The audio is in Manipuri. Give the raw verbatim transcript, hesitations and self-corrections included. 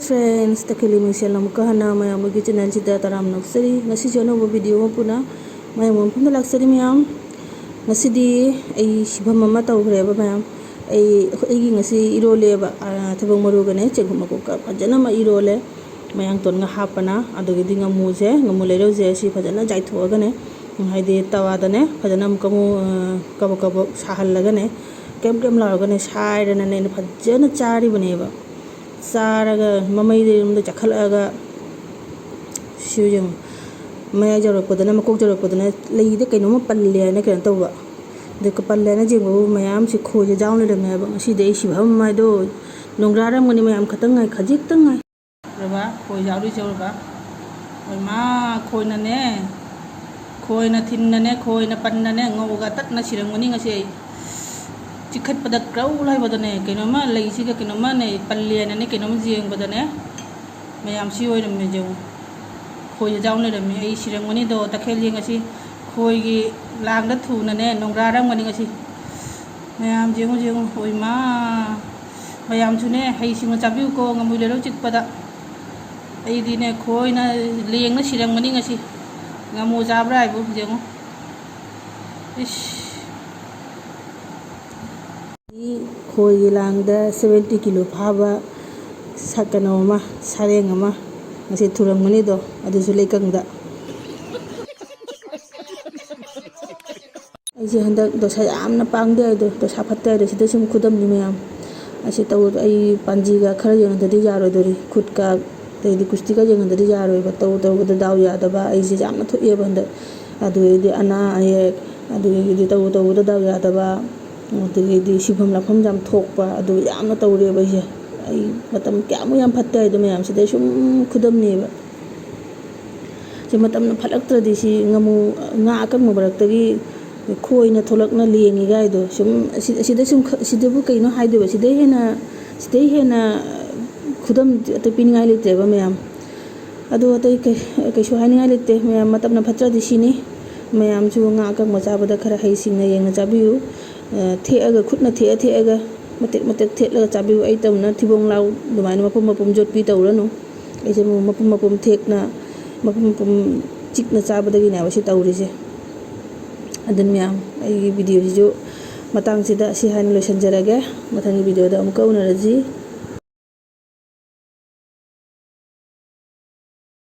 Friends, ꯇꯈꯦꯜꯒꯤ ꯃꯤꯡꯁꯦꯜ ꯑꯃꯨꯛꯀ ꯍꯟꯅ ꯃꯌꯥꯝ ꯑꯃꯒꯤ channelꯁꯤꯗ ꯇꯔꯥꯝꯅ ꯑꯣꯛꯆꯔꯤ꯫ ꯉꯁꯤꯁꯨ ꯑꯅꯧꯕ video ꯑꯃ ꯄꯨꯅ ꯃꯌꯥꯝ ꯃꯐꯝꯗ ꯂꯥꯛꯆꯔꯤ ꯃꯌꯥꯝ꯫ ꯉꯁꯤꯗꯤ ꯑꯩ ꯁꯤꯐꯝ ꯑꯃ ꯇꯧꯈ꯭ꯔꯦꯕ ꯃꯌꯥꯝ꯫ ꯑꯩ, ꯑꯩꯒꯤ ꯉꯁꯤ ꯏꯔꯣꯜꯂꯦꯕ, ꯑꯥ, ꯊꯩꯕꯣꯡ ꯃꯔꯨꯒꯅꯦ ꯆꯦꯡꯀꯨꯞ ꯃꯀꯨꯞꯀ ꯐꯖꯅ ꯑꯃ ꯏꯔꯣꯜꯂꯦ꯫ ꯃꯌꯥꯡꯇꯣꯟꯒ ꯍꯥꯞꯄꯅ, ꯑꯗꯨꯒꯤꯗꯤ ꯉꯥꯃꯨꯁꯦ, ꯉꯥꯃꯨ ꯂꯩꯔꯧꯁꯦ, ꯁꯤ ꯐꯖꯅ ꯆꯥꯏꯊꯣꯛꯑꯒꯅꯦ, ꯍꯥꯏꯗꯤ ꯇꯋꯥꯗꯅꯦ ꯐꯖꯅ ꯑꯃꯨꯛꯀ ꯑꯃꯨꯛ, ꯑꯥ, ꯀꯕꯛ ꯀꯕꯛ ꯁꯥꯍꯜꯂꯒꯅꯦ, ꯀꯦꯝ ꯀꯦꯝ ꯂꯥꯎꯔꯒꯅꯦ ꯁꯥꯏꯔꯅꯅꯦ ꯑꯩꯅ ꯐꯖꯅ ꯆꯥꯔꯤꯕꯅꯦꯕ꯫ ꯆꯥꯔꯒ ꯃꯃꯩꯗ ꯌꯨꯝꯗ ꯆꯥꯈꯠꯂꯛꯑꯒ ꯁꯤ ꯌꯦꯡꯉꯨ, ꯃꯌꯥꯏ ꯌꯧꯔꯛꯄꯗꯅ, ꯃꯀꯣꯛ ꯌꯧꯔꯛꯄꯗꯅ ꯂꯩꯗ ꯀꯩꯅꯣꯝꯃ ꯄꯜꯂꯦ ꯍꯥꯏꯅ ꯀꯩꯅꯣ ꯇꯧꯕ꯫ ꯑꯗꯨ ꯄꯜꯂꯦ ꯍꯥꯏꯅ ꯌꯦꯡꯕꯕꯨ ꯃꯌꯥꯝꯁꯤ ꯈꯣꯏꯁꯦ ꯌꯥꯎ ꯂꯩꯔꯝꯃꯦ ꯍꯥꯏꯕ꯫ ꯉꯁꯤꯗꯤ ꯑꯩ ꯁꯤꯐꯝ ꯍꯥꯏꯗꯣ ꯅꯣꯡꯗ꯭ꯔꯥꯔꯝꯒꯅꯤ ꯃꯌꯥꯝ, ꯈꯇꯪ ꯉꯥꯏ, ꯈꯖꯤꯛꯇꯪ ꯉꯥꯏ꯫ ꯎꯔꯕ? ꯈꯣꯏ ꯌꯥꯎꯔꯤꯁꯦ ꯎꯔꯕ? ꯍꯣꯏ ꯃꯥ, ꯈꯣꯏꯅꯅꯦ, ꯈꯣꯏꯅ ꯊꯤꯟꯅꯅꯦ, ꯈꯣꯏꯅ ꯄꯟꯅꯅꯦ ꯉꯧꯒ ꯇꯠꯅ ꯁꯤꯔꯝꯒꯅꯤ ꯉꯁꯤ ꯑꯩ꯫ ꯆꯤꯛꯈꯠꯄꯗ ꯀ꯭ꯔꯧ ꯍꯥꯏꯕꯗꯅꯦ, ꯀꯩꯅꯣꯝꯃ ꯂꯩꯁꯤꯒ ꯀꯩꯅꯣꯝꯃꯅꯦ ꯄꯜꯂꯦꯅꯅꯦ ꯀꯩꯅꯣꯝꯃ ꯌꯦꯡꯕꯗꯅꯦ, ꯃꯌꯥꯝ ꯁꯤ ꯑꯣꯏꯔꯝꯃꯦ ꯌꯦꯡꯉꯨ꯫ ꯈꯣꯏꯁꯦ ꯌꯥꯎ ꯂꯩꯔꯝꯃꯦ꯫ ꯑꯩ ꯁꯤꯔꯝꯒꯅꯤꯗꯣ, ꯇꯈꯦꯜ ꯌꯦꯡ ꯉꯁꯤ ꯈꯣꯏꯒꯤ ꯂꯥꯡꯗ ꯊꯨꯅꯅꯦ ꯅꯣꯡꯗ꯭ꯔꯥꯔꯝꯒꯅꯤ ꯉꯁꯤ꯫ ꯃꯌꯥꯝ ꯌꯦꯡꯉꯨ, ꯌꯦꯡꯉꯨ, ꯍꯣꯏ ꯃꯥ꯫ ꯃꯌꯥꯝꯁꯨꯅꯦ ꯍꯩ ꯁꯤꯡꯅ ꯆꯥꯕꯤꯌꯨꯀꯣ, ꯉꯥꯃꯨ ꯂꯩꯔꯧ ꯆꯤꯛꯄꯗ꯫ ꯑꯩꯗꯤꯅꯦ ꯈꯣꯏꯅ ꯂꯦꯡꯅ ꯁꯤꯔꯝꯒꯅꯤ ꯉꯁꯤ꯫ ꯉꯥꯃꯨ ꯆꯥꯕ꯭ꯔꯥ ꯍꯥꯏꯕꯨ ꯌꯦꯡꯉꯨ꯫ ꯏꯁ꯫ ꯈꯣꯏꯒꯤ ꯂꯥꯡꯗ seventy kilo ꯐꯥꯕ ꯁꯥ-, ꯀꯩꯅꯣ ꯑꯃ, ꯁꯥꯔꯦꯡ ꯑꯃ ꯉꯁꯤ ꯊꯨꯔꯝꯒꯅꯤꯗꯣ, ꯑꯗꯨꯁꯨ ꯂꯩꯀꯪꯗ꯫ ꯑꯩꯁꯦ ꯍꯟꯗꯛ ꯗꯣꯁꯥ ꯌꯥꯝꯅ ꯄꯥꯡꯗꯦ ꯍꯥꯏꯗꯣ, ꯗꯣꯁꯥ ꯐꯠꯇꯦ ꯍꯥꯏꯗꯣ, ꯁꯤꯗ ꯁꯨꯝ ꯈꯨꯗꯝꯅꯤ ꯃꯌꯥꯝ꯫ ꯑꯁꯤ ꯇꯧ-, ꯑꯩ ꯄꯥꯟꯖꯤꯒ ꯈꯔ ꯌꯦꯡꯅꯗ꯭ꯔꯗꯤ ꯌꯥꯔꯣꯏꯗꯣꯔꯤ, ꯈꯨꯠꯀ ꯑꯗꯩꯗꯤ ꯒꯨꯁꯇꯤꯒ ꯌꯦꯡꯅꯗ꯭ꯔꯗꯤ ꯌꯥꯔꯣꯏꯕ꯫ ꯇꯧ ꯇꯧꯕꯗ ꯗꯥꯎ ꯌꯥꯗꯕ ꯑꯩꯁꯦ ꯌꯥꯝꯅ ꯊꯣꯛꯑꯦꯕ ꯍꯟꯗꯛ꯫ ꯑꯗꯨꯗꯩꯗꯤ ꯑꯅꯥ ꯑꯌꯦꯛ, ꯑꯗꯨꯗꯒꯤꯗꯤ ꯇꯧ ꯇꯧꯕꯗ ꯗꯥꯎ ꯌꯥꯗꯕ, ꯑꯗꯨꯗꯒꯤꯗꯤ ꯁꯤꯐꯝ ꯂꯥꯛꯐꯝ ꯌꯥꯝ ꯊꯣꯛꯄ, ꯑꯗꯨ ꯌꯥꯝꯅ ꯇꯧꯔꯦꯕ ꯑꯩꯁꯦ꯫ ꯑꯩ ꯃꯇꯝ ꯀꯌꯥꯃꯨꯛ ꯌꯥꯝ ꯐꯠꯇꯦ ꯍꯥꯏꯗꯣ ꯃꯌꯥꯝ, ꯁꯤꯗꯩ ꯁꯨꯝ ꯈꯨꯗꯝꯅꯦꯕ꯫ ꯁꯤ ꯃꯇꯝꯅ ꯐꯠꯂꯛꯇ꯭ꯔꯗꯤ ꯁꯤ ꯉꯥꯃꯨ, ꯉꯥ ꯑꯀꯪꯕ ꯃꯔꯛꯇꯒꯤ ꯈꯣꯏꯅ ꯊꯣꯛꯂꯛꯅ ꯂꯦꯡꯉꯤꯒ ꯍꯥꯏꯗꯣ꯫ ꯁꯨꯝ ꯑꯁꯤ-, ꯑꯁꯤꯗ ꯁꯨꯝ ꯈ-, ꯁꯤꯗꯕꯨ ꯀꯩꯅꯣ ꯍꯥꯏꯗꯣꯏꯕ? ꯁꯤꯗꯩ ꯍꯦꯟꯅ, ꯁꯤꯗꯩ ꯍꯦꯟꯅ ꯈꯨꯗꯝ ꯑꯇꯩ ꯄꯤꯅꯤꯡꯉꯥꯏ ꯂꯩꯇ꯭ꯔꯦꯕ ꯃꯌꯥꯝ꯫ ꯑꯗꯣ ꯑꯇꯩ ꯀꯩ-, ꯀꯩꯁꯨ ꯍꯥꯏꯅꯤꯡꯉꯥꯏ ꯂꯩꯇꯦ ꯃꯌꯥꯝ꯫ ꯃꯇꯝꯅ ꯐꯠꯇ꯭ꯔꯗꯤ ꯁꯤꯅꯤ꯫ ꯃꯌꯥꯝꯁꯨ ꯉꯥ ꯑꯀꯪꯕ ꯆꯥꯕꯗ ꯈꯔ ꯍꯩꯁꯤꯡꯅ ꯌꯦꯡꯅ ꯆꯥꯕꯤꯌꯨ꯫ ꯑ, ꯊꯦꯛꯑꯒ, ꯈꯨꯠꯅ ꯊꯦꯛꯑ ꯊꯦꯛꯑꯒ ꯃꯇꯦꯛ ꯃꯇꯦꯛ ꯊꯦꯠꯂꯒ ꯆꯥꯕꯤꯌꯨ꯫ ꯑꯩ ꯇꯧꯅ ꯊꯤꯕꯣꯡ ꯂꯥꯎ ꯑꯗꯨꯃꯥꯏꯅ ꯃꯄꯨꯝ ꯃꯄꯨꯝ ꯌꯣꯠꯄꯤ ꯇꯧꯔꯅꯨ꯫ ꯑꯩꯁꯦ ꯃꯄꯨꯝ ꯃꯄꯨꯝ ꯊꯦꯛꯅ, ꯃꯄꯨꯝ ꯃꯄꯨꯝ ꯆꯤꯛꯅ ꯆꯥꯕꯗꯒꯤꯅꯦꯕ ꯁꯤ ꯇꯧꯔꯤꯁꯦ꯫ ꯑꯗꯨꯅ ꯃꯌꯥꯝ, ꯑꯩꯒꯤ videoꯁꯤꯁꯨ ꯃꯇꯥꯡꯁꯤꯗ ꯑꯁꯤ ꯍꯥꯏꯅ ꯂꯣꯏꯁꯤꯟꯖꯔꯒꯦ꯫ ꯃꯊꯪꯒꯤ videoꯗ ꯑꯃꯨꯛꯀ ꯎꯅꯔꯁꯤ꯫